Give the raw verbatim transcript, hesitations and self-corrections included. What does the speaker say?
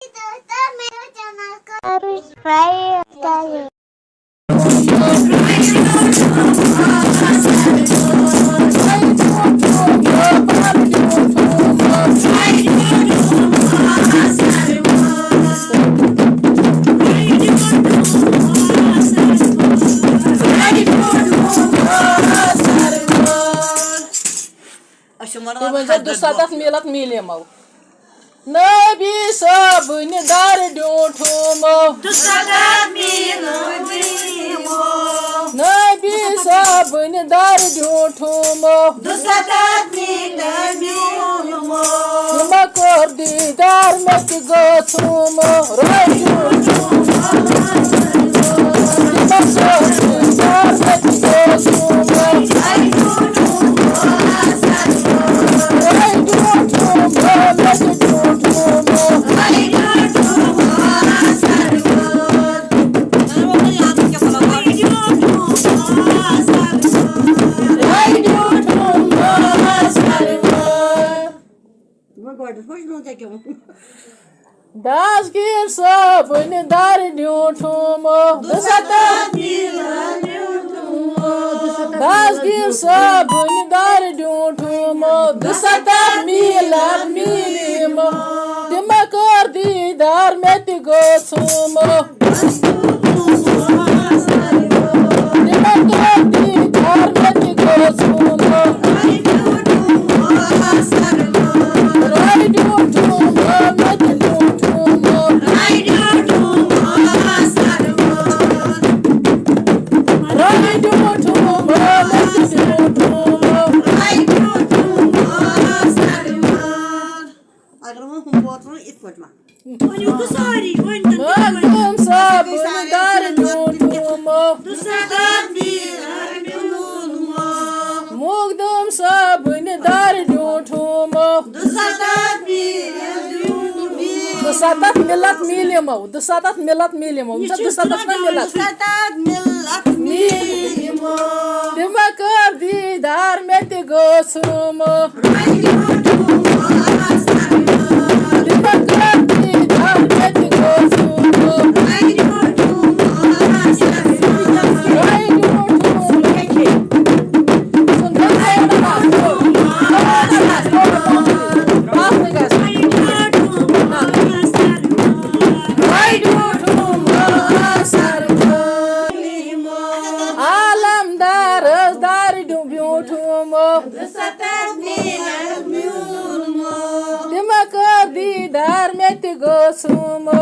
Subscribe. أسۍ چھِ وَنان تُہۍ ؤنۍ زیو حضرت دُسَتَتھ گوٚو۔ میٖلَت میٖلِمو۔ نبی صٲبٕنۍ دَر ڈیوٗنٛٹھوٗمو۔ دُسَتَتھ میٖلَت میٖلِمو۔ نبی صٲبٕنۍ دَر ڈیوٗنٛٹھوٗمو۔ دُسَتَتھ میٖلَت میٖلِمو۔ یِمو کوٚر دیٖدار مےٚ تہِ گوٚژھوٗمو۔ رٲیِو وۄنۍ گۄڈٕ ہُش نہٕ ژےٚ کیٛاہ ووٚن؟ دستگیر صٲبٕنۍ دَر ڈیوٗنٛٹھوٗمو۔ دُسَتَتھ میٖلَت میٖلِمو۔ دستگیر صٲبٕنۍ دَر ڈیوٗنٛٹھوٗمو۔ دُسَتَتھ میٖلَت میٖلِمو۔ تِمو کوٚر دیٖدار مےٚ تہِ گوٚژھوٗمو۔ تِمو کوٚر دیٖدار مےٚ تہِ گوٚژھوٗمو۔ اگر وۄنۍ ہُم بوتلہٕ یِتھ پٲٹھۍ وَنہٕ۔ ؤنِو تہٕ سٲری، ؤنۍ تہٕ مخدوٗم صٲبُن دَر ڈیوٗنٛٹھوٗمو۔ دُسَتَتھ میٖلَت میٖلِمو۔ مخدوٗم صٲبُن دَر ڈیوٗنٛٹھوٗمو۔ دُسَتَتھ میٖلَت میٖلِمو۔ دُسَتَتھ میٖلَت میٖلِمو۔ دُسَتَتھ میٖلَت میٖلِمو۔ یہِ چھُ دُسَتَتھ نہ میٖلَت۔ دُسَتَتھ میٖلَت میٖلِمو۔ تِمو کوٚر دیٖدار مےٚ تہِ گوٚژھوٗمو۔ عالمدارس دَر ڈیوٗنٛٹھوٗمو۔ دُسَتَتھ میٖلَت میٖلِمو۔ تِمو کوٚر دیٖدار مےٚ تہِ گوٚژھوٗمو۔